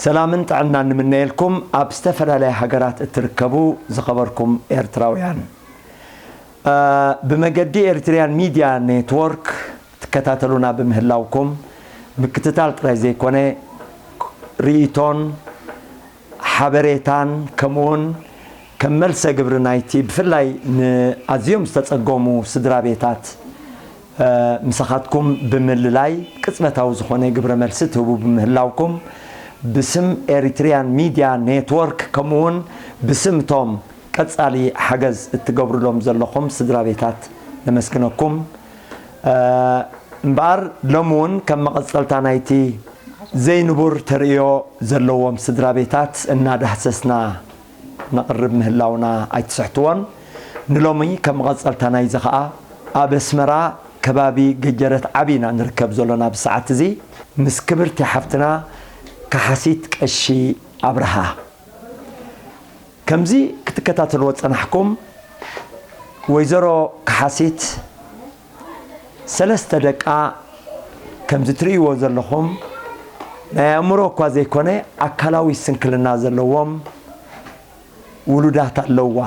ሰላምን ጥዕናን ንምነየልኩም ኣብ ዝተፈላለያ ሃገራት እትርከቡ ዝኸበርኩም ኤርትራውያን። እ፣ ብመገዲ ኤሪትሪያን ሚድያ ኔትወርክ ትከታተሉና ብምህላውኩም ምክትታል ጥራይ ዘይኮነ ርእይቶን ሓበሬታን ከምኡውን ከም መልሰ ግብሪ ናይቲ ብፍላይ ንኣዝዮም ዝተጸገሙ ስድራ ቤታት እ፣ ምሳኻትኩም ብምልላይ ቅጽበታዊ ዝኾነ ግብረ መልሲ ትህቡ ብምህላውኩም ብስም ኤሪትሪያን ሚድያ ኔትወርክ ከምኡውን ብስም እቶም ቀጻሊ ሓገዝ እትገብሩሎም ዘለኹም ስድራ ቤታት ነመስግነኩም። እ፣ እምበኣር ሎሚ እውን ከም መቐጸልታ ናይቲ ዘይንቡር ተርእዮ ዘለዎም ስድራ ቤታት እናዳህሰስና ነቕርብ ምህላውና ኣይትስሕትዎን። ንሎሚ ከም መቐጸልታ ናይዚ ኸኣ ኣብ ኣስመራ ከባቢ ገጀረት ዓቢ ኢና ንርከብ ዘሎና ብሰዓት እዚ ምስ ክብርቲ ሓፍትና ካሓሲት ቀሺ ኣብርሃ። ከምዚ ክትከታተልዎ ጸናሕኩም ወይዘሮ ካሓሲት ሰለስተ ደቃ ከምዚ ትርእይዎ ዘለኹም ናይ ኣእምሮ እኳ ዘይኮነ ኣካላዊ ስንክልና ዘለዎም ውሉዳት ኣለዋ።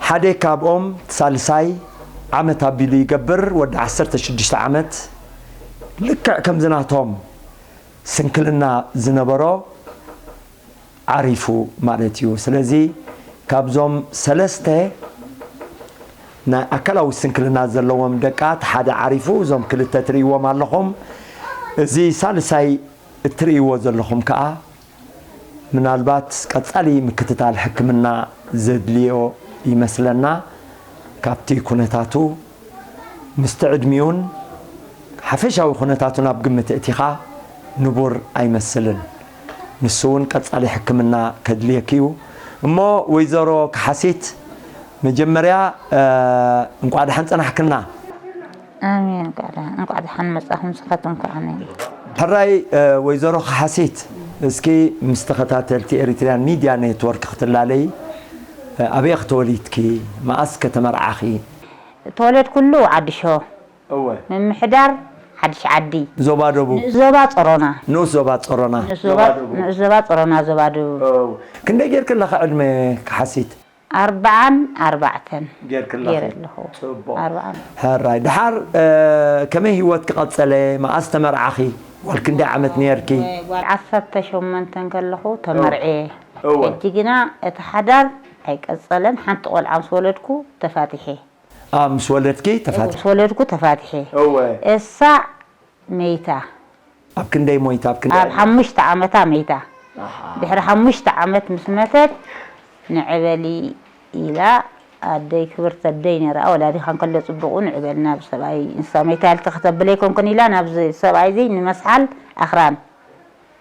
ሓደ ካብኦም ሳልሳይ ዓመት ኣቢሉ ይገብር፣ ወዲ ዓሰርተ ሽዱሽተ ዓመት። ልክዕ ከምዚ ናቶም ስንክልና ዝነበሮ ዓሪፉ ማለት እዩ። ስለዚ ካብዞም ሰለስተ ናይ ኣካላዊ ስንክልና ዘለዎም ደቃ እቲ ሓደ ዓሪፉ፣ እዞም ክልተ ትርእይዎም ኣለኹም። እዚ ሳልሳይ እትርእይዎ ዘለኹም ከኣ ምናልባት ቀጻሊ ምክትታል ሕክምና ዘድልዮ ይመስለና። ካብቲ ኩነታቱ ምስቲ ዕድሚኡን ሓፈሻዊ ኩነታቱን ኣብ ግምት እቲኻ ንቡር ኣይመስልን። ንሱ እውን ቀጻሊ ሕክምና ከድልየኪ እዩ። እሞ ወይዘሮ ካሓሲት መጀመርያ፣ እ፣ እንቋዕ ደሓን ጸናሕክና። ኣሜን። እንቋዕ ደሓ-፣ እንቋዕ ደሓን መጻኹም ንስኻትኩም ከኣ። ኣሜን። ሕራይ፣ እ፣ ወይዘሮ ካሓሲት፣ እስኪ ምስ ተኸታተልቲ ኤሪትሪያን ሚድያ ኔትወርክ ክትላለዪ፣ እ፣ ኣበይ ተወሊድኪ? መኣስ ከ ተመርዓኺ? ተወለድኩሉ ዓዲ ሸው። እወ። ምምሕዳር ሓድሽ ዓዲ። ዞባ ደቡብ። ንኡስ ዞባ ጾሮና። ንኡስ ዞባ ጾሮና። ንኡስ ዞባ፣ ዞባ ደቡብ። ንኡስ ዞባ ጾሮና፣ ዞባ ደቡብ። እው። ክንደይ ጌርኪ ኣለኺ ዕድመ ካሓሲት? ኣርብዓን ኣርባዕተን ጌርኪ ኣለኺ? ጌረ ኣለኹ። ጽቡቕ። ኣርብዓን። ሕራይ። ድሓር፣ እ፣ ከመይ ህይወትኪ ቀጸለ? መኣስ ተመርዓኺ? ጓል ክንደይ ዓመት ነርኪ? ጓል ዓሰርተ ሸሞንተ ከለኹ ተመርዕየ። እወ። ሕጂ ግና እቲ ሓዳር ኣይቀጸለን። ሓንቲ ቆልዓ ምስ ወለድኩ ተፋቲሐ። ኣ፣ ምስ ወለድኪ ተፋቲሐ? ምስ ወለድኩ ተፋቲሐ። እወ። እሳ መይታ። ኣብ ክንደይ ሞይታ? ኣብ ክንደይ ኣብ ዓመት? ሓሙሽተ ዓመታ መይታ። ኣሃ። ድሕሪ ሓሙሽተ ዓመት ምስ መተት፣ ንዕበሊ ኢላ ኣደይ፣ ክብርቲ ኣደይ ነይራ፣ ወላዲኻ እንከሎ ጽቡቑ ንዕበልና ብሰብኣይ፣ ንሳ መይታ ኢልኪ ከተብለ ኣይኮንኩን ኢላ፣ ናብዚ ሰብኣይ እዚ ንመስሓል ኣኽራን።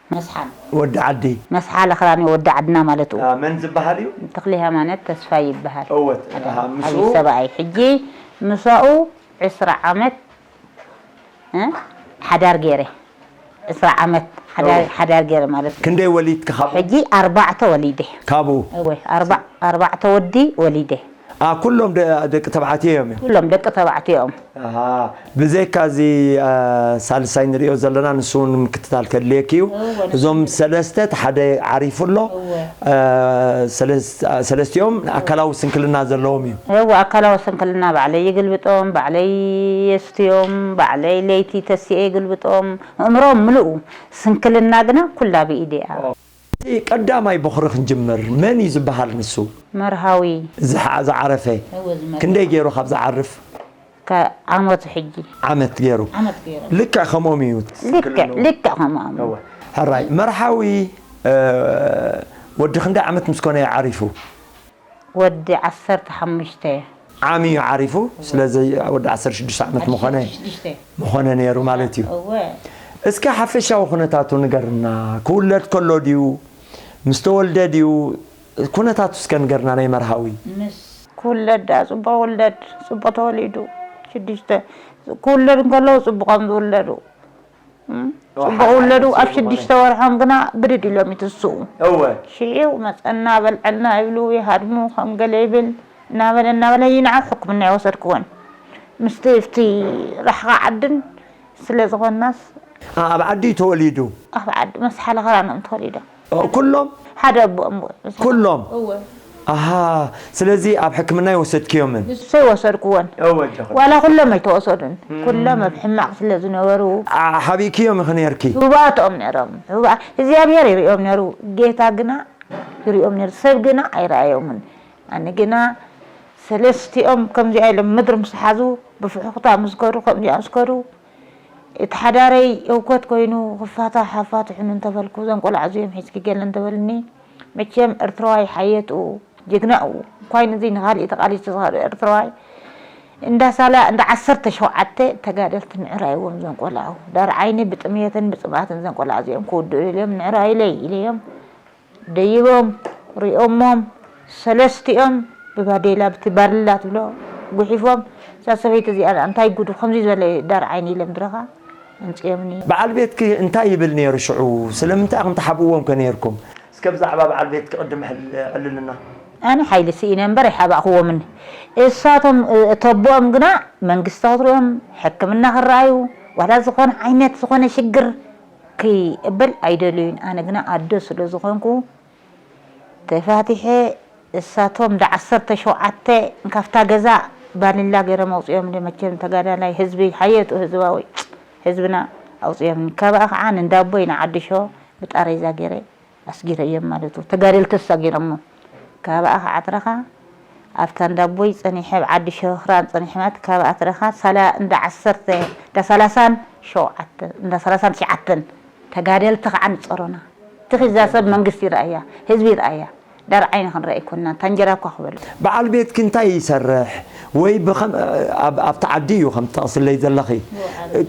መስሓል። ወዲ ዓዲ። መስሓል ኣኽራን እዩ፣ ወዲ ዓድና ማለት እዩ። ኣ፣ መን ዝበሃል እዩ? ተኽለ ሃይማኖት ተስፋይ ይበሃል። እወ፣ ዓቢ፣ ኣሃ፣ ምስኡ? ዓቢ ሰብኣይ። ሕጂ ምሳኡ ዕስራ ዓመት፣ እ፣ ሓዳር ገይረ። ዕስራ ዓመት ሓዳር፣ እወ። ሓዳር ገይረ ማለት እዩ። ክንደይ ወሊድኪ ካብኡ? ሕጂ ኣርባዕተ ወሊደ። ካብኡ? እወ፣ ኣርባ-፣ ኣርባዕተ ወዲ ወሊደ። ኣ፣ ኩሎም ደ-፣ ደቂ ተባዕትዮ እዮም? ኩሎም ደቂ ተባዕትዮ እዮም። ኣሃ፣ ብዘይካ እዚ፣ ኣ፣ ሳልሳይ ንሪኦ ዘለና፣ ንሱ እውን ምክትታል ከድልየኪ እዩ። እወ፣ ንሱ እዞም እውን። ሰለስተ፣ እቲ ሓደ ዓሪፉ ኣሎ። እወ። ኣ፣ ሰለስ-፣ ሰለስቲኦም ኣካላዊ ስንክልና ዘለዎም እዩ። እወ፣ ኣካላዊ ስንክልና ባዕለይ ይግልብጦም፣ ባዕለይ የስትዮም፣ ባዕለይ ለይቲ ተሲኤ ይግልብጦም። ኣእምሮኦም ምሉኡ ስንክልና ግና ኩላ ብኢደይ እያ። ኦ። እቲ ቀዳማይ በኹሪ ክንጅምር፣ መን እዩ ዝበሃል ንሱ? መርሃዊ። ዝሓ-፣ ዝዓረፈ? እወ፣ ዝመርሃዊ። ክንደይ ገይሩ ካብ ዝዓርፍ? ከ-፣ ዓመቱ ሕጂ። ዓመት ገይሩ? ዓመት ገይሩ። ልክዕ ከምኦም እዩ? ልክዕ፣ ልክዕ ከምኦም። እወ። ሕራይ፣ መርሃዊ፣ እ፣ ወዲ ክንደይ ዓመት ምስ ኮነ እዩ ዓሪፉ? ወዲ ዓሰርተ ሓሙሽተ። ዓም እዩ ዓሪፉ፣ እወ። ስለዚ ወዲ ዓሰርተ ሽዱሽተ ዓመት ምኾነ፣ ዓሰርተ ሽዱሽተ። ምኾነ ነይሩ ማለት እዩ። እወ። እስኪ ሓፈሻዊ ኩነታቱ ንገርና። ክውለድ ከሎ ድዩ? ምስ ተወልደ ድዩ? ኩነታቱ እስከ ንገርና ናይ መርሃዊ። ምስ ክውለድ ደኣ ጽቡቕ ውልደት፣ ጽቡቕ ተወሊዱ። ሽዱሽተ፣ ክውለድ እንከለዉ ጽቡቕ እዮም ዝውለዱ። እም? ኦ፣ ጽቡቕ ሓደ ውለዱ። ዓይነት ኣብ ስብእና። ሽዱሽተ ወርሖም ግና ብድድ ኢሎም ይትስኡ። እወ። ሽዑ መጸና በልዐልና ይብሉ፣ ይሃድሙ፣ ከም ገለ ይብል። እናበለ፣ እናበለ ይንዓቕ ሕክምና ይወሰድክወን። ምስቲ፣ ኣብቲ ራሕኻ ዓድን ስለ ዝኾንናስ፣ ኣብ ዓዲ እዩ ተወሊዱ? ኣብ ዓዲ መስሓለ ኸራኖም ተወሊዶም። ኩሎም? ሓደ ኣቦኦም። ኩሎም? እወ። ኣሃ። ስለዚ ኣብ ሕክምና ይወሰድክዮምን? ንሱ ይወሰድክዎን። እወ። ዋላ ኩሎም ኣይተወሰዱን። ኩሎም ኣብ ሕማቕ ስለ ዝነበሩ። ሓቢእክዮም ኢኺ ነርኪ? ህቡባትኦም ነይሮም። ህቡባ እግዚኣብሔር ይርእዮም ነይሩ። ጌታ ግና ይርእዮም ነይሩ። ሰብ ግና ኣይረኣዮምን። ኣነ ግና ሰለስቲኦም ከምዚኣ ኢሎም ምድሪ ምስ ሓዙ፣ ብፍሑኽታ ምስ ከዱ፣ ከምዚኣ ምስ ከዱ፣ እቲ ሓዳረይ ህውከት ኮይኑ ክፋታሕ ኣፋትሑኒ እንተበልኩ፣ እዞም ቆልዓ እዚኦም ሒዝኪ ገለ እንተበልኒ፣ መቸም ኤርትራዋይ ሓየትኡ ጅግናኡ እንኳይን እዚ ንኻልእ ተቓሊሱ ዝኸደ ኤርትራዋይ እንዳ ሳላ እንዳ ዓሰርተ ሸውዓተ ተጋደልቲ ምዕራይዎም እዞም ቆልዑ። ዳር ዓይኒ ብጥምየትን ብጽምኣትን እዞም ቆልዓ እዚኦም ክውድኡ ኢሎም ምዕራይለይ ኢለዮም። ደይቦም ሪኦሞም ሰለስቲኦም ብባዴላ ብቲ ባርላ ትብሎ ጉሒፎም። እዛ ሰበይቲ እዚኣ እንታይ ጉዱ ከምዚ ዝበለ ዳር ዓይኒ ኢለ ምድረኻ ኣምፅኦምኒ። በዓል ቤትኪ እንታይ ይብል ነይሩ ሽዑ? ስለምንታይ ኢኹም ትሓብእዎም ከ ነይርኩም? እስከ ብዛዕባ በዓል ቤትኪ ቅድም ሕል-፣ ዕልልና። ኣነ ሓይሊ ስኢነ እምበር ኣይሓባእክዎምን። እሳቶም፣ እ፣ እተቦኦም ግና መንግስቲ ክሪኦም፣ ሕክምና ክረኣዩ፣ ዋላ ዝኾነ ዓይነት ዝኾነ ሽግር ክቕበል ኣይደልዩን። ኣነ ግና ኣዶ ስለ ዝኾንኩ ተፋቲሐ እሳቶም ዳ ዓሰርተ ሸውዓተ ካብታ ገዛ ባልላ ገይሮም ኣውፅኦምኒ። መቸም ተጋዳላይ ህዝቢ ሓየቱ ህዝባዊ ህዝብና ኣውፅኦምኒ። ካብኣ ከዓ ንእንዳቦይ ንዓዲ ሸዋ ብጣሬዛ ገይረ ኣስጊረዮም ማለት እዩ። ተጋደልቲ ኣሳጊሮሞ። ካብኣ ከዓ ትረኻ ኣብታ እንዳቦይ ጸኒሐ፣ ኣብ ዓዲ ሸኽራን ጸኒሐ ማለት ካብኣ ትረኻ ሳላ እንዳ ዓሰርተ፣ እንዳ ሰላሳን ሸውዓተ፣ እንዳ ሰላሳን ትሽዓተን ተጋደልቲ ከዓ ንጸሮና። ትኺ እዛ ሰብ መንግስቲ ይረኣያ፣ ህዝቢ ይረኣያ። ዳር ዓይኒ ክንረኣ ኣይኮንናን፣ እታ እንጀራ እኳ ክበሉ። በዓል ቤትኪ እንታይ ይሰርሕ? ወይ ብኸም-፣ ኣብ-፣ ኣብቲ ዓዲ እዩ ከም ትጠቕስለይ ዘለኺ።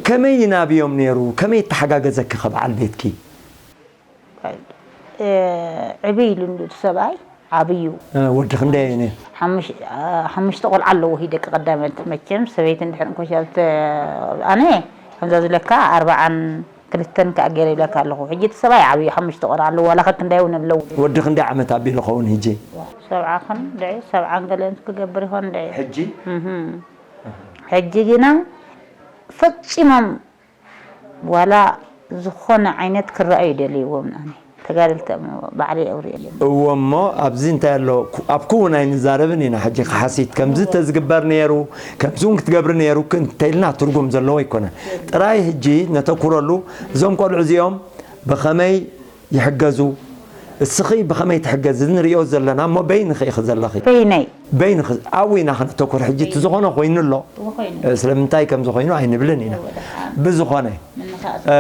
ከመይ ይናብዮም ነይሩ? ከመይ ይተሓጋገዘኪ ከ በዓል ቤትኪ? እ፣ ዕብይ ኢሉ እንዱ እቲ ሰብኣይ ዓብዩ። እ፣ ወዲ ክንደይ እዩ ነይሩ? ሓሙሽ-፣ እ፣ ሓሙሽተ ቆልዓ ኣለዎ። ሂ ደቂ ቀዳመት መቸም ሰበይቲ እንድሕር እንኮሻ ዝተ-፣ ኣነ ከምዛ ዝብለካ ኣርባዓን ክልተን ከኣ ገይረ ይብለካ ኣለኹ። ሕጂ እቲ ሰብኣይ ዓብዩ ሓሙሽተ ቆልዓ ኣለዎ። ዋላ ከክንዳይ እውን ኣለዉ። ወዲ ክንደይ ዓመት ኣቢሉ ኸውን ሕጂ? ሰብዓ ክንደይ፣ ሰብዓን ገለን ክገብር ይኾን እንደ። ሕጂ? እህ። ሕጂ ግና ፈጺሞም ዋላ ዝኾነ ዓይነት ክረኣዩ ይደልይዎም። ኣነ ተጋደልቲ እሞ ባዕለይ ኣውሪኤ። እዎ እሞ ኣብዚ እንታይ ኣሎ? ኩ-፣ ኣብ ክውን ኣይንዛረብን ኢና። ሕጂ ክሓሲት ከምዚ ተዝግበር ነይሩ፣ ከምዚ እውን ክትገብሪ ነይሩ እንተኢልና ትርጉም ዘለዎ ኣይኮነን። ጥራይ ሕጂ ነተኩረሉ እዞም ቆልዑ እዚኦም ብኸመይ ይሕገዙ? እስኺ ብኸመይ ትሕገዚ? ንሪኦ ዘለና እሞ በይንኺ ኢኺ ዘለኺ። በይነይ። በይንኺ ኣብኡ ኢና ክነተኩር። ሕጂ እቲ ዝኾነ ኮይኑ ኣሎ። እዎ ኮይኑ። እ፣ ስለምንታይ ከም ዝኾይኑ ኣይንብልን ኢና። እዎ፣ ደሓን። ብዝኾነ፣ ምንኻእ እ፣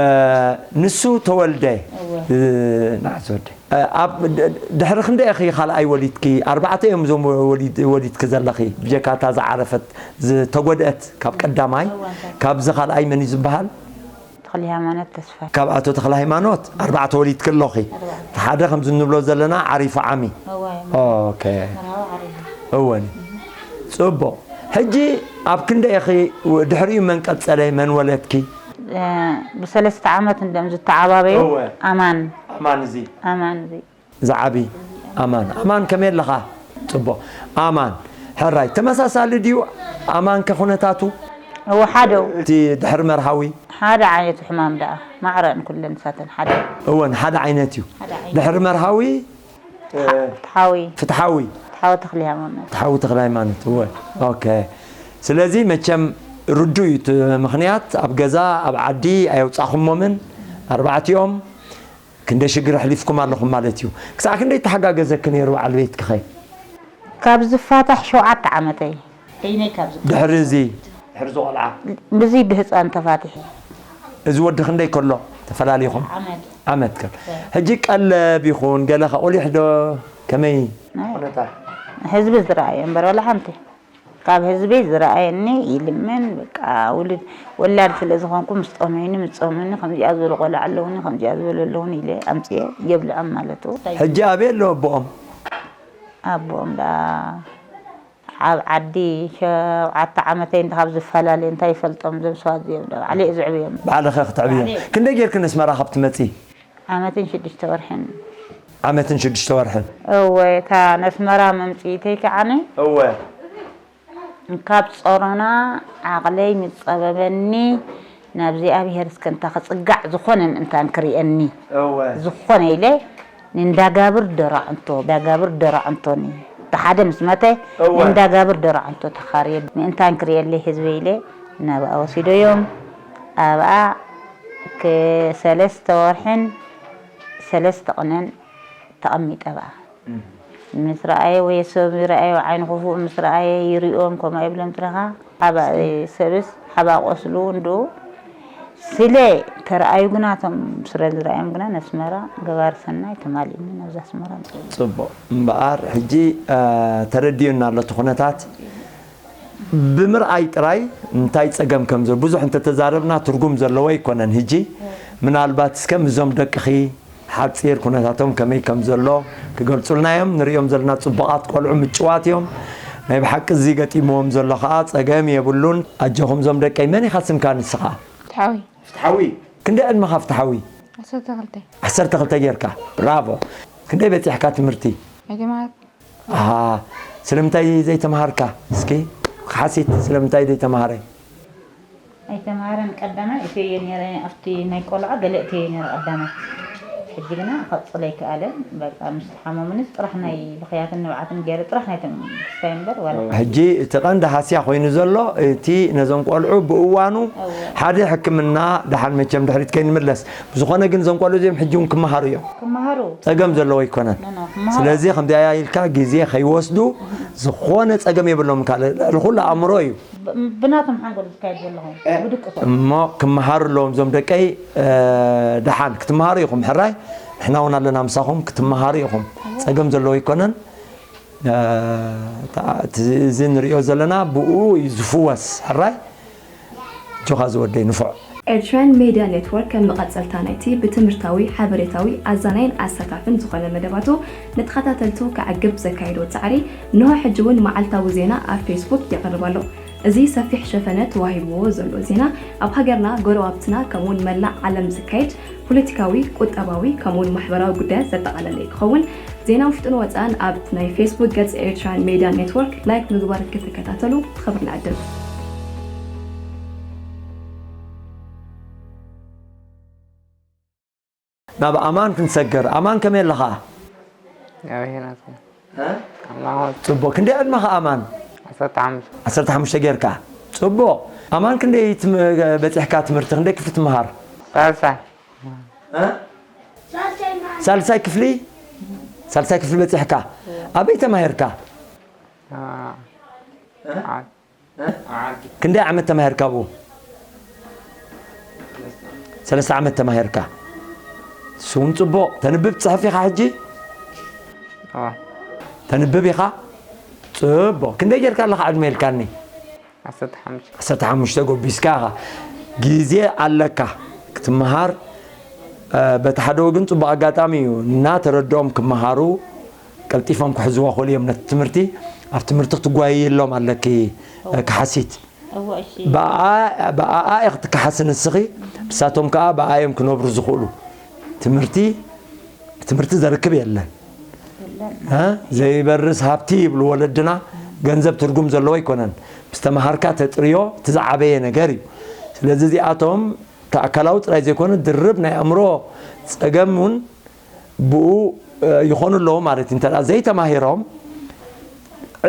ንሱ ተወልደ፣ እዎ። እ፣ ንዓስ ወደ። እ፣ ኣብ ድ-፣ ድሕሪ ክንደይ ኢኺ ካልኣይ ወሊድኪ? ኣርባዕተ እዮም እዞም ወሊድ-፣ ወሊድኪ ዘለኺ። ብጀካ እታ ዝዓረፈት ዝተጎድአት ካብ ቀዳማይ፣ እዎ፣ እንታይ? ካብዚ ካልኣይ መን እዩ ዝበሃል? ተኽለ ሃይማኖት ተስፋ። ካብ ኣቶ ተኽለ ሃይማኖት ኣርባዕተ ወሊድኪ ኣለኺ። ኣርባዕተ። እቲ ሓደ ከምዚ እንብሎ ዘለና ዓሪፉ ዓሚ። እወ። ኦኬ። መርሃዊ ዓሪፉ። እወን። ጽቡቕ። ሕጂ ኣብ ክንደይ ኢኺ ድሕሪኡ መን ቀጸለ፣ መን ወለድኪ? እ፣ ብሰለስተ ዓመት እንደም ዝተዓባበዩ። እወ። ኣማን። ኣማን እዚ። ኣማን እዚ። ዝዓቢ ኣማን። ኣማን ከመይ ኣለኻ? ጽቡቕ። ኣማን፣ ሕራይ፣ ተመሳሳሊ ድዩ ኣማን ከ ኩነታቱ? እወ፣ ሓደ እዩ። እቲ ድሕሪ መርሃዊ? ሓደ ዓይነት ሕማም ደኣ፣ ማዕረን ኩለን ንሳተን ሓደ። እወን፣ ሓደ ዓይነት እዩ። ሓደ ዓይነት። ድሕሪ መርሃዊ? ፍትሓዊ። ፍትሓዊ። ፍትሓዊ ተኽለ ሃይማኖት። ፍትሓዊ ተኽለ ሃይማኖት፣ እወ። ኦኬ። ስለዚ መቸም ርዱእ እዩ እቲ ምኽንያት፣ ኣብ ገዛ፣ ኣብ ዓዲ ኣየውጻኹሞምን ኣርባዕቲኦም። ክንደይ ሽግር ኣሕሊፍኩም ኣለኹም ማለት እዩ። ክሳዕ ክንደይ ተሓጋገዘኪ ነይሩ በዓል ቤትኪኸ? ካብ ዝፋታሕ ሸውዓተ ዓመተይ። በይነይ ካብ ዝፋታሕ። ድሕሪ እዚ? ድሕሪ እዚ ቆልዓ? ብዚ ብህፃን ተፋቲሐ። እዚ ወዲ ክንደይ ከሎ ተፈላሊኹም? ዓመት። ዓመት ከሎ። ሕጂ ቀለብ ይኹን ገለ ከ ቆሊሕ ዶ ከመይ ናይ ኩነታ? ህዝቢ ዝረኣየ እምበር ዋላ ሓንቲ። ካብ ህዝቢ ዝረኣየኒ ይልምን፣ በቃ፣ ውሉድ ወላድ ስለ ዝኾንኩ ምስ ጠመዩኒ፣ ምስ ጸመዩኒ፣ ከምዚኣ ዝበሉ ቆልዓ ኣለዉኒ፣ ከምዚኣ ዝበሉ ኣለዉኒ ኢለ ኣምጽኤ የብልዖም ማለት እዩ። ሕጂ ኣበይ ኣለዉ ኣቦኦም? ኣቦኦም ደኣ ኣብ ዓዲ ሸውዓተ ዓመተይ እንተ ካብ ዝፈላለ እንታይ ይፈልጦም እዞም ሰባት እዚኦም ደኣ? ባዕለይ እየ ዘዕብዮም። ባዕልኸ ክትዕብዮም? ባዕለይ። ክንደይ ጌርክን ኣስመራ ካብ ትመጺ? ዓመትን ሽዱሽተ ወርሕን። ዓመትን ሽዱሽተ ወርሕን። እወ፣ እታ ነስመራ መምጽኢተይ ከዓነ እወ። ካብ ጾሮና ዓቕለይ ምስ ጸበበኒ፣ ናብ እግዚኣብሔር እስከ እንታ ክጽጋዕ ዝኾነ ምእንታን ክርእየኒ እወ። ዝኾነ ኢለ ንእንዳጋብር ደራዕንቶ፣ እንዳጋብር ደራዕንቶኒ። እቲ ሓደ ምስ መተ እወ። ንእንዳጋብር ደራዕንቶ ተኻርየ ምእንታን ክርእየለይ ህዝበይ ኢለ ናብኣ ወሲደዮም። ኣብኣ ክሰለስተ ወርሕን ሰለስተ ቅነን ተቐሚጠ ኣብኣ። ምስ ረኣየ ወይ ሰብ ረኣየ ዓይኒ ክፉእ ምስ ረኣየ ይሪኦም ከምኡ ኣይብሎም ጥረኻ ሓባ ሰብስ ሓባ ቆስሉ እንዶ ስለ ተረኣዩ ግና እቶም ስለ ዝረኣዮም ግና ነስመራ ገባር ሰናይ ተማሊእኒ ነብዛ ኣስመራ መፅኡ። ጽቡቕ እምበኣር ሕጂ ተረዲኡና ኣሎ እቲ ኩነታት ብምርኣይ ጥራይ እንታይ ጸገም ከም ዘሎ ብዙሕ እንተተዛረብና ትርጉም ዘለዎ ኣይኮነን። ሕጂ ምናልባት እስከ ምዞም ደቅኺ ሓጺር ኩነታቶም ከመይ ከም ዘሎ ክገልጹልና እዮም። ንርእዮም ዘለና ጽቡቓት ቆልዑ ምጭዋት እዮም። ናይ ብሓቂ እዚ ገጢምዎም ዘሎ ኸኣ ጸገም የብሉን። ኣጆኹም እዞም ደቀይ። መን ኢኻ ስምካ ንስኻ? ፍትሓዊ። ፍትሓዊ። ክንደይ ዕድመኻ ፍትሓዊ? ዓሰርተ ክልተ። ዓሰርተ ክልተ ጌርካ። ብራቮ። ክንደይ በጺሕካ ትምህርቲ? ኣይተማሃርኩ። ኣሃ፣ ስለምንታይ ዘይተማሃርካ? እስኪ፣ ሓሲት ስለምንታይ ዘይተማሃረ? ኣይተማሃረን ቀዳማይ እትየ ነይረ ኣብቲ ናይ ቆልዓ ገለ እትየ ነይረ ቀዳማይ። ሕጂ ግና ከቕጽል ኣይከኣለን። በቃ ምስ ሓመሙንስ ጥራሕ ናይ ብኽያትን ንብዓትን ገይረ ጥራሕ ናይ ተመንግስታይ እምበር ዋላ ሕጂ እቲ ቀንዲ ሃስያ ኮይኑ ዘሎ እቲ ነዞም ቆልዑ ብእዋኑ እወ። ሓደ ሕክምና ደሓን መቸም ድሕሪት ከይንምለስ ብዝኾነ ግን እዞም ቆልዑ እዚኦም ሕጂ እውን ክመሃሩ እዮም። ክመሃሩ። ጸገም ዘለዎ ኣይኮነን። ኖ፣ ኖ፣ ክመሃሩ። ስለዚ ከምዚኣ ኢልካ ግዜ ከይወስዱ ዝኾነ ጸገም የብሎም። ካልእ ልዕሊ ኩሉ ኣእምሮ እዩ። ብ-፣ ብናቶም ሓንጎል ዝካየድ ዘለኹም፣ እ። ብድቅሶም። እሞ ክመሃሩ ኣለዎም እዞም ደቀይ፣ እ፣ ደሓን ክትመሃሩ ኢኹም። ሕራይ ንሕና እውን ኣለና ምሳኹም ክትመሃሩ ኢኹም። ጸገም ዘለዎ ኣይኮነን። እ፣ እታ-፣ እቲ፣ እዚ ንሪኦ ዘለና ብኡ እዩ ዝፍወስ። ሕራይ ጆኻ ዝወደይ ንፉዕ። ኤርትራን ሜድያ ኔትወርክ ከም መቐጸልታ ናይቲ ብትምህርታዊ፣ ሓበሬታዊ፣ ኣዛናይን ኣሳታፍን ዝኾነ መደባቱ ንተኸታተልቱ ከዕግብ ዘካየዶ ጻዕሪ፣ እንሆ ሕጂ እውን መዓልታዊ ዜና ኣብ ፌስቡክ የቕርብ ኣሎ። እዚ ሰፊሕ ሸፈነ ተዋሂብዎ ዘሎ ዜና፣ ኣብ ሃገርና፣ ጎረባብትና፣ ከምኡውን መላእ ዓለም ዝካየድ ፖለቲካዊ፣ ቁጠባዊ፣ ከምኡውን ማሕበራዊ ጉዳያት ዘጠቓለለ ክኸውን፣ ዜና ውሽጥን ወጻእን ኣብ ናይ ፌስቡክ ገጽ ኤርትራን ሜድያ ኔትወርክ ላይክ ምግባር ክትከታተሉ ብኽብሪ ንዕድም። ናብ ኣማን ክንሰግር። ኣማን ከመይ ኣለኻ? ኣበይ ናትኩም? እ? ኣማን። ጽቡቕ። ክንደይ ዕድመኻ ኣማን? ዓሰርተ ሓሙሽተ። ዓሰርተ ሓሙሽተ ጌርካ። ጽቡቕ። ኣማን ክንደይ ትም-፣ በጺሕካ ትምህርቲ? ክንደይ ክፍሊ ትመሃር? ሳልሳይ። እ? ሳልሳይ ክፍሊ? ሳልሳይ ክፍሊ በጺሕካ። ኣበይ ተማሂርካ? እ? እ? ዓ-፣ እ? ዓዲ። ክንደይ ዓመት ተማሂርካ ኣብኡ? ሰለስተ ዓመት ተማሂርካ። እሱ እውን ጽቡቕ። ተንብብ ትጽሕፍ ኢኻ ሕጂ? እወ። ተንብብ ኢኻ? ጽቡቕ። ክንደይ ጌርካ ኣለኻ ዕድመ ኢልካኒ? ዓሰርተ ሓሙሽተ። ዓሰርተ ሓሙሽተ ጎቢስካ ኢኻ። ግዜ ኣለካ ክትመሃር። እ፣ በቲ ሓደ ወገን ጽቡቕ ኣጋጣሚ እዩ። እናተረድኦም ክመሃሩ ቀልጢፎም ክሕዝዎ ክኽእሉ እዮም ነቲ ትምህርቲ። ኣብ ትምህርቲ ክትጓየየሎም ኣለኪ፣ እ፣ ክሓሲት። እወ፣ እሺ። ብኣኣ፣ ብኣኣ ኢኺ ክትከሓሲ ንስኺ፣ ንሳቶም ከኣ ብኣኣ እዮም ክነብሩ ዝኽእሉ። ትምህርቲ፣ ትምህርቲ ዘርክብ የለን። የለን። እ? ዘይበርስ ሃብቲ ይብሉ ወለድና፣ ገንዘብ ትርጉም ዘለዎ ኣይኮነን። ምስ ተመሃርካ ተጥርዮ፣ እቲ ዝዓበየ ነገር እዩ። ስለዚ እዚኣቶም፣ እቲ ኣካላዊ ጥራይ ዘይኮነ፣ ድርብ ናይ ኣእምሮ ጸገም እውን ብኡ፣ እ፣ ይኾኑ ኣለዉ ማለት እዩ። እንተ ደኣ ዘይተማሂሮም፣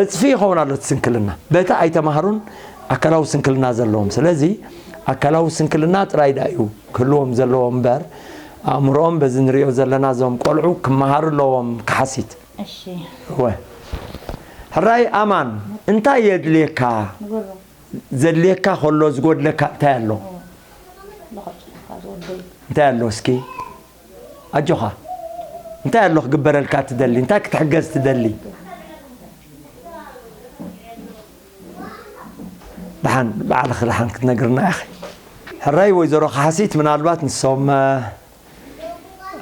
ዕጽፊ ይኸውን ኣሎ እቲ ስንክልና። በቲ ኣይተማህሩን ኣካላዊ ስንክልና ዘለዎም። ስለዚ ኣካላዊ ስንክልና ጥራይ ደኣ እዩ ክህልዎም ዘለዎ እምበር፣ ኣእምሮኦም በዚ ንሪኦ ዘለና እዞም ቆልዑ ክመሃሩ ኣለዎም ክሓሲት። እሺ። እወ። ሕራይ ኣማን፣ እንታይ የድልየካ? ንገሮ። ዘድልየካ ከሎ ዝጎድለካ እንታይ ኣሎ? እወ። ንኸብጽሓካ ዝወደይ። እንታይ ኣሎ እስኪ? ኣጆኻ። እንታይ ኣሎ ክግበረልካ ትደሊ? እንታይ ክትሕገዝ ትደሊ? ደሓን፣ ባዕልኺ ደሓን ክትነግርና ኢኺ። ሕራይ ወይዘሮ ካሕሲት፣ ምናልባት ንሶም፣ እ፣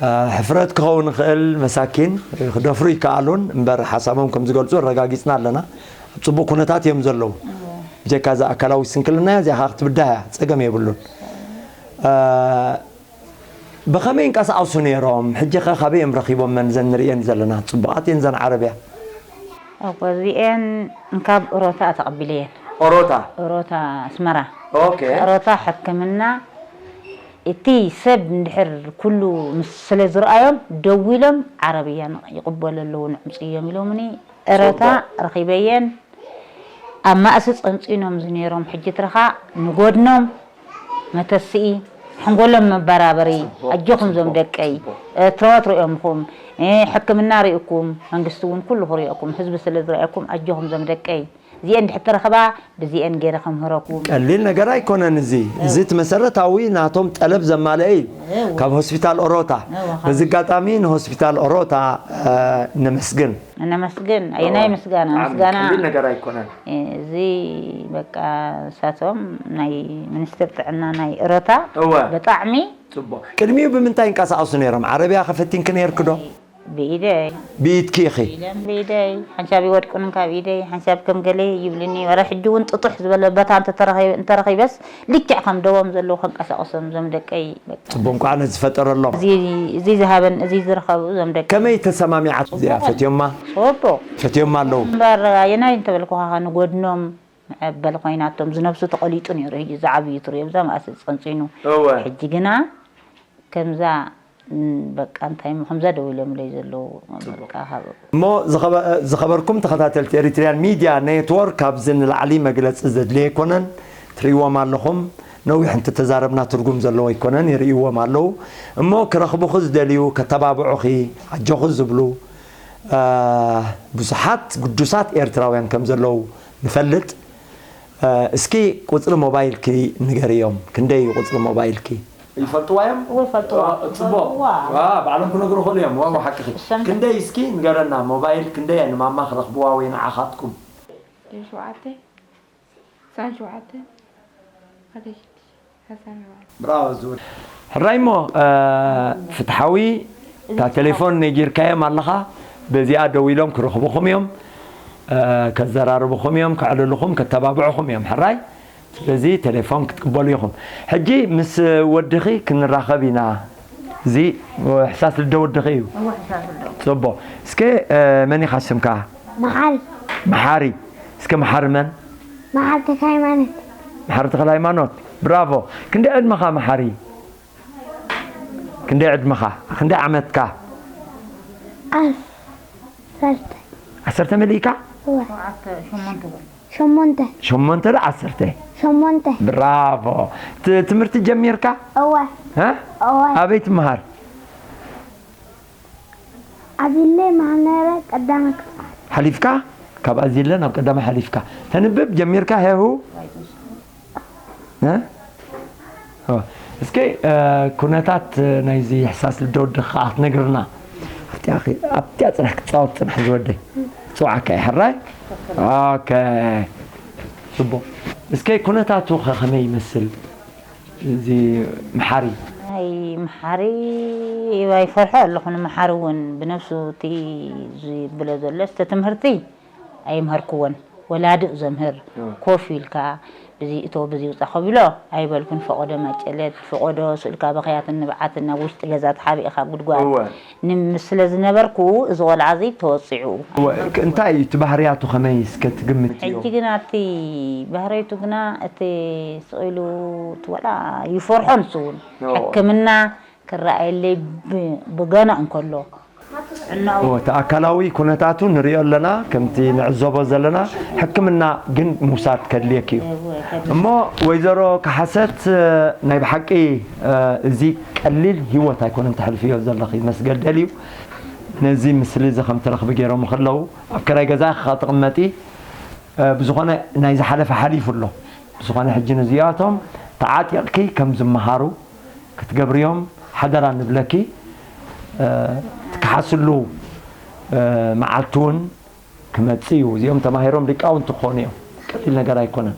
እ፣ ሕፍረት ክኸውን ይኽእል፣ መሳኪን ክደፍሩ ይከኣሉን፣ እምበር ሓሳቦም ከም ዝገልጹ ኣረጋጊጽና ኣለና። ኣብ ጽቡቕ ኩነታት እዮም ዘለዉ። እወ። ብጀካ እዛ ኣካላዊ ስንክልና እያ፣ እዚኣ ኸኣ ክትብዳህ እያ፣ ጸገም የብሉን። እ፣ ብኸመይ ይንቀሳቐሱ ነይሮም? ሕጂ ኸ ካበይ እዮም ረኺቦመን እዘን ንርእየን ዘለና? ጽቡቓት እየን እዘን ዓረብያ። እኮ እዚኤን ካብ ኦሮታ ተቐቢለየን። ኦሮታ? ኦሮታ ኣስመራ። ኦኬ። ኦሮታ ሕክምና እቲ ሰብ እንድሕር ኩሉ ምስ ስለ ዝረኣዮም ደዊሎም ዓረብያ ይቕበሉ ኣለዉ ንዕምፅዮም ኢሎምኒ። እረታ ረኺበየን ኣብ ማእሲ ጸንጺኖም ዝነይሮም ሕጂ ትረኻ ንጎድኖም መተስኢ፣ ሕንጎሎም መበራበሪ። ኣጆኹም ዞም ደቀይ፣ ትረዋት ርእዮምኹም፣ ሕክምና ርእኩም፣ መንግስቲ እውን ኩሉ ክርእየኩም፣ ህዝቢ ስለ ዝረኣየኩም ኣጆኹም ዞም ደቀይ። እዚኤን ድሕር ተረኽባ ብዚኤን ገይረ ከምህረኩም። ቀሊል ነገር ኣይኮነን። እዚ እዚ እቲ መሰረታዊ ናቶም ጠለብ ዘማለአ እዩ። ካብ ሆስፒታል ኦሮታ። በዚ ኣጋጣሚ ንሆስፒታል ኦሮታ ነመስግን። ነመስግን። ኣየናይ ምስጋና? ምስጋና ቀሊል ነገር ኣይኮነን። እዚ በቃ ንሳቶም ናይ ሚኒስትር ጥዕና ናይ ኦሮታ እወ። ብጣዕሚ ጽቡቕ። ቅድሚኡ ብምንታይ ይንቀሳቐሱ ነይሮም? ዓረብያ ከፈቲንኪ ነይርኪ ዶ? ብኢደይ። ብኢድኪ ኢኺ? ኢለን ብኢደይ። ሓንሳብ ይወድቁንን ካብ ኢደይ፣ ሓንሳብ ከም ገለ ይብልኒ። ወረ ሕጂ እውን ጥጡሕ ዝበለ ቦታ እንተተረኺበ-፣ እንተረኺበስ ልክዕ ከም ደቦም ዘለዉ ከንቀሳቕሶም እዞም ደቀይ። በቃ። ጽቡቕ፣ እንኳዕ ነዚ ፈጠረሎም። እዚ፣ እዚ ዝሃበን፣ እዚ ዝረኸቡ እዞም ደቀይ። ከመይ ተሰማሚዓት እዚኣ? ጽቡቕ። ፈትዮማ? ጽቡቕ። ፈትዮማ ኣለዉ? እምበር ኣየናይ እንተበልኩኻ ንጎድኖም መዐበሊ ኮይናቶም ዝነብሱ ተቐሊጡ ነይሩ። ሕጂ ዝዓብዩ ትርእዮም እዛ መኣስ ጸንጺኑ። እወ። ሕጂ ግና ከምዛ፣ ም፣ በቃ እንታይ እሞ ከምዛ ደው ኢሎምለይ ዘለዉ ጽቡቕ። በቃ ካብ እሞ ዝኸበ-፣ ዝኸበርኩም ተኸታተልቲ ኤሪትሪያን ሚድያ ኔትወርክ፣ ካብዚ ንላዕሊ መግለጺ ዘድልዮ ኣይኮነን። ትርእይዎም ኣለኹም። ነዊሕ እንተተዛረብና ትርጉም ዘለዎ ኣይኮነን። ይርእይዎም ኣለዉ። እሞ ክረኽቡኺ ዝደልዩ፣ ከተባብዑኺ፣ ኣጆኺ ዝብሉ፣ አ፣ ብዙሓት ግዱሳት ኤርትራውያን ከም ዘለዉ ንፈልጥ። አ፣ እስኪ ቁጽሪ ሞባይልኪ ንገርዮም። ክንደይ እዩ ቁጽሪ ሞባይልኪ? ይፈልጥዋ እዮም? እወ፣ ይፈልጥዋ። አ፣ ጽቡቕ። ይፈልጥዋ። ዋ፣ ባዕሎም ክነግሩ ይኽእሉ እዮም። ዋው፣ ሓቅኺ። እሰም- ክንደይ እስኪ ንገረና፣ ሞባይል ክንደይ እያ ንማማ ክረኽብዋ ወይ ንዓኻትኩም? ሸውዓተ፣ ዕስራን ሸውዓተን፣ ሓደ ሽዱሽተ፣ ዕስራን ሸውዓተን። ብራቮ ዝብል። ሕራይ እሞ፣ አ፣ ፍትሓዊ፣ እታ ቴሌፎን ነጊርካዮም ኣለኻ፣ በዚኣ ደው ኢሎም ክረኽቡኹም እዮም፣ አ፣ ከዘራርቡኹም እዮም፣ ከዕልሉኹም፣ ከተባብዑኹም እዮም። ሕራይ? ስለዚ ቴሌፎን ክትቅበሉ ኢኹም። ሕጂ ምስ ወድኺ ክንራኸብ ኢና። እዚ ሕሳስ ልደ ወድኺ እዩ። እወ፣ ሕሳስ ልደ። ጽቡቕ። እስከ፣ እ፣ መን ኢኻ ስምካ? መሓሪ። መሓሪ። እስከ መሓሪ መን? መሓሪ ተክለ ሃይማኖት። መሓሪ ተክለ ሃይማኖት። ብራቮ። ክንደይ ዕድመኻ መሓሪ? ክንደይ ዕድመኻ? ክንደይ ዓመትካ? ዓሰርተ። ዓሰርተ መሊእካ? እወ። ሸውዓተ፣ ሸሞንተ። ሸሞንተ። ሸሞንተ ዶ ዓሰርተ? ሸሞንተ። ብራቮ። ት-፣ ትምህርቲ ጀሚርካ? እወ። እ? እወ። ኣበይ ትመሃር? ኣዚለ መሃነረ ቀዳማይ ክፍሊ። ሓሊፍካ? ካብ ኣዚለ ናብ ቀዳማይ ሓሊፍካ። ተንብብ ጀሚርካ ሄሁ? እ? ኦ፣ እስኪ፣ እ፣ ኩነታት ናይዚ ሕሳስ ልደ ወድኺ ከዓ ክትነግርና። ኣብቲኣ ኸ-፣ ኣብቲኣ ጽናሕ ክትጻወት ጽናሕ ዝወደይ። ጽዋዕካ እዩ ሕራይ? ኦኬ። ጽቡቕ። እስኪ ኩነታቱ ኸ ከመይ ይመስል? እዚ መሓሪ። ኣይ፣ መሓሪ ኣይፈርሖ ኣለኹ። ንመሓሪ እውን ብነፍሱ እቲ ዝብሎ ዘሎ፣ እስተ ትምህርቲ ኣይምሃርክዎን። ወላዲ እዩ ዘምህር። እወ። ኮፍ ኢልካ፣ ብዚ እቶ፣ ብዚ ውጻ ከቢሎ ኣይበልኩን። ፈቐዶ ማጨለት፣ ፈቐዶ ስእልካ በኽያትን ንብዓትን ናብ ውሽጢ ገዛ ተሓቢእካ ጉድጓድ እወ። ንም-፣ ስለ ዝነበርኩ፣ እዚ ቆልዓ እዚ ተወጺዑ። እወ፣ ክ-፣ እንታይ እዩ እቲ ባህርያቱ ከመይ እስከ ትግምትዮ? ሕጂ ግና እቲ ባህርያቱ ግና እቲ ስቕ ኢሉ እቲ ወላ ይፈርሖ ንሱ እውን። እወ። ሕክምና ክረኣየለይ ብ-፣ ብገና እንከሎ። እወ፣ እቲ ኣካላዊ ኩነታቱ ንሪኦ ኣለና፣ ከምቲ ንዕዘቦ ዘለና፣ ሕክምና ግን ምውሳድ ከድልየኪ እዩ። እወ፣ ከድልየኪ። እሞ ወይዘሮ ካሓሰት፣ ናይ ብሓቂ፣ እ፣ እዚ ቀሊል ህይወት ኣይኮነን ተሕልፍዮ ዘለኺ፣ መስገደል እዩ። ነዚ ምስሊ እዚ ከም ትረኽቢ ገይሮም ከለዉ፣ ኣብ ክራይ ገዛ ኢኻ ትቕመጢ፣ እ፣ ብዝኾነ ናይ ዝሓለፈ ሓሊፉ ኣሎ። ብዝኾነ ሕጂ ነዚኣቶም ተዓጢቕኪ ከም ዝመሃሩ ክትገብርዮም ሓደራ ንብለኪ። እ፣ ትከሓስሉ፣ እ፣ መዓልቲ እውን ክመጽእ እዩ። እዚኦም ተማሂሮም ሊቃውንቲ ክኾኑ እዮም። ቀሊል ነገር ኣይኮነን።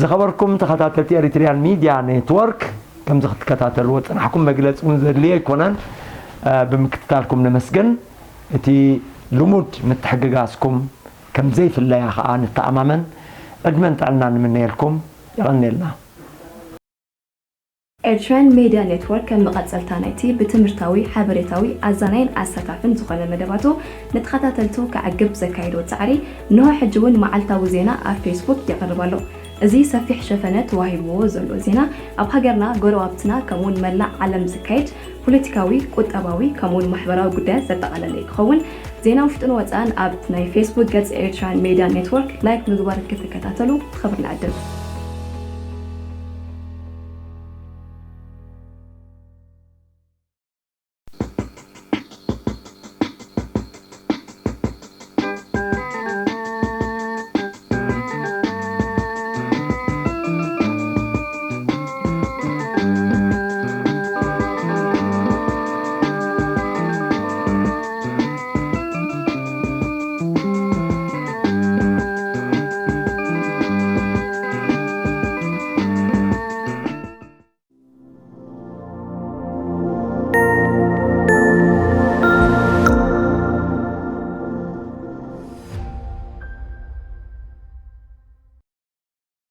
ዝኸበርኩም ተኸታተልቲ ኤሪትሪያን ሚድያ ኔትወርክ፣ ከምዚ ክትከታተልዎ ዝጸናሕኩም መግለጺ እውን ዘድልዮ ኣይኮነን። እ፣ ብምክትታልኩም ነመስግን። እቲ ልሙድ ምትሕግጋዝኩም ከም ዘይፍለያ ከኣ ንተኣማመን። ዕድመን ጥዕናን ንምነየልኩም። የቐንየልና። ኤርትራን ሜድያ ኔትወርክ ከም መቐጸልታ ናይቲ ብትምህርታዊ፣ ሓበሬታዊ፣ ኣዛናይን ኣሳታፍን ዝኾነ መደባቱ ንተኸታተልቱ ከዕግብ ዘካየዶ ጻዕሪ፣ እንሆ ሕጂ እውን መዓልታዊ ዜና ኣብ ፌስቡክ የቕርብ ኣሎ። እዚ ሰፊሕ ሸፈነ ተዋሂብዎ ዘሎ ዜና ኣብ ሃገርና፣ ጎረባብትና ከምኡውን መላእ ዓለም ዝካየድ ፖለቲካዊ፣ ቁጠባዊ ከምኡውን ማሕበራዊ ጉዳያት ዘጠቓለለ ክኸውን። ዜና ውሽጥን ወፃእን ኣብ ናይ ፌስቡክ ገጽ ኤርትራን ሜድያ ኔትወርክ ላይክ ምግባር ክትከታተሉ ብኽብሪ ንዕድም።